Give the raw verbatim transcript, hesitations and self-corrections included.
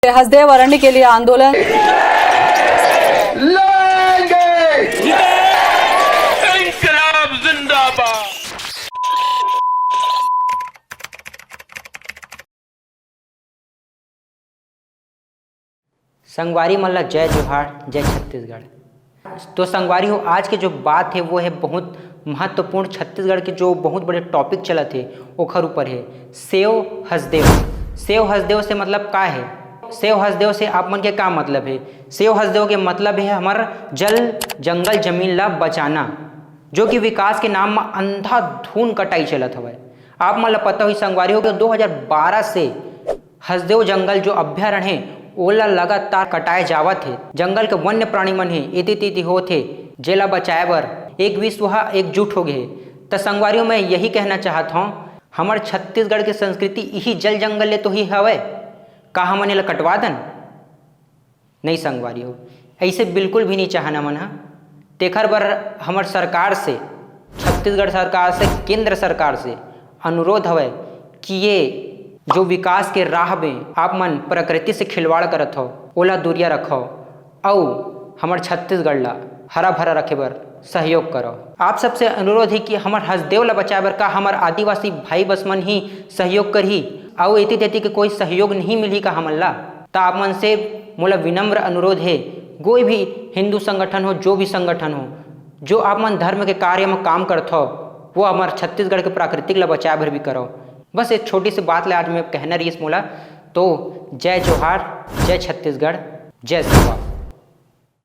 हसदेव अरण्य के लिए आंदोलन। लड़ेंगे। इंकलाब जिंदाबाद। संगवारी मन ला जय जोहार, जय छत्तीसगढ़। तो संगवारी हो, आज के जो बात है वो है बहुत महत्वपूर्ण, छत्तीसगढ़ के जो बहुत बड़े टॉपिक चलत है ओखर ऊपर है। सेव हसदेव। सेव हसदेव से मतलब का है? सेव हसदेव से आप मन के का मतलब है? सेव हसदेव के मतलब है हमर जल, जंगल, जमीन ला बचाना, जो कि विकास के नाम म अंधाधुन कटाई चलत हवय। आप मन ला पता होही संगवारी हो कि दो हज़ार बारह से हसदेव जंगल जो अभ्यारण्य हे, ओला लगातार कटाए जावत हे। जंगल के वन्य प्राणी मन हे, एती तेती होत हे, जेला बचाए बर एक विश्व ह एकजुट हो गे हे। त संगवारी हो, मैं यही कहना चाहत हौं, हमर छत्तीसगढ़ के संस्कृति इही जल जंगल ले तो ही हवय, का हमन एला कटवा दन? नहीं संगवारी हो, ऐसे बिल्कुल भी नहीं चाहन हमन ह। तेखर बर हमर सरकार से, छत्तीसगढ़ सरकार से, केंद्र सरकार से अनुरोध हवय कि ये जो विकास के राह में आप मन प्रकृति से खिलवाड़ करत हो, ओला दूरिया रखो, अउ हमर छत्तीसगढ़ ला हरा भरा रखे बर सहयोग करो। आप सबसे अनुरोध है कि हमर हसदेव ला बचाए बर का हमर आदिवासी भाई बस मन ही सहयोग करही, अउ एती तेती के कोई सहयोग नहीं मिलही का हमन ला? त आप मन से मोला विनम्र अनुरोध हे, कोई भी हिंदू संगठन हो, जो भी संगठन हो, जो आप मन धर्म के कार्य म काम करथो, वो हमर छत्तीसगढ़ के प्राकृतिक ला बचाए बर भी करो। बस एक छोटी सी बात ला आज मैं कहना रहिस मोला। तो जय जोहार, जय छत्तीसगढ़, जय सेवा।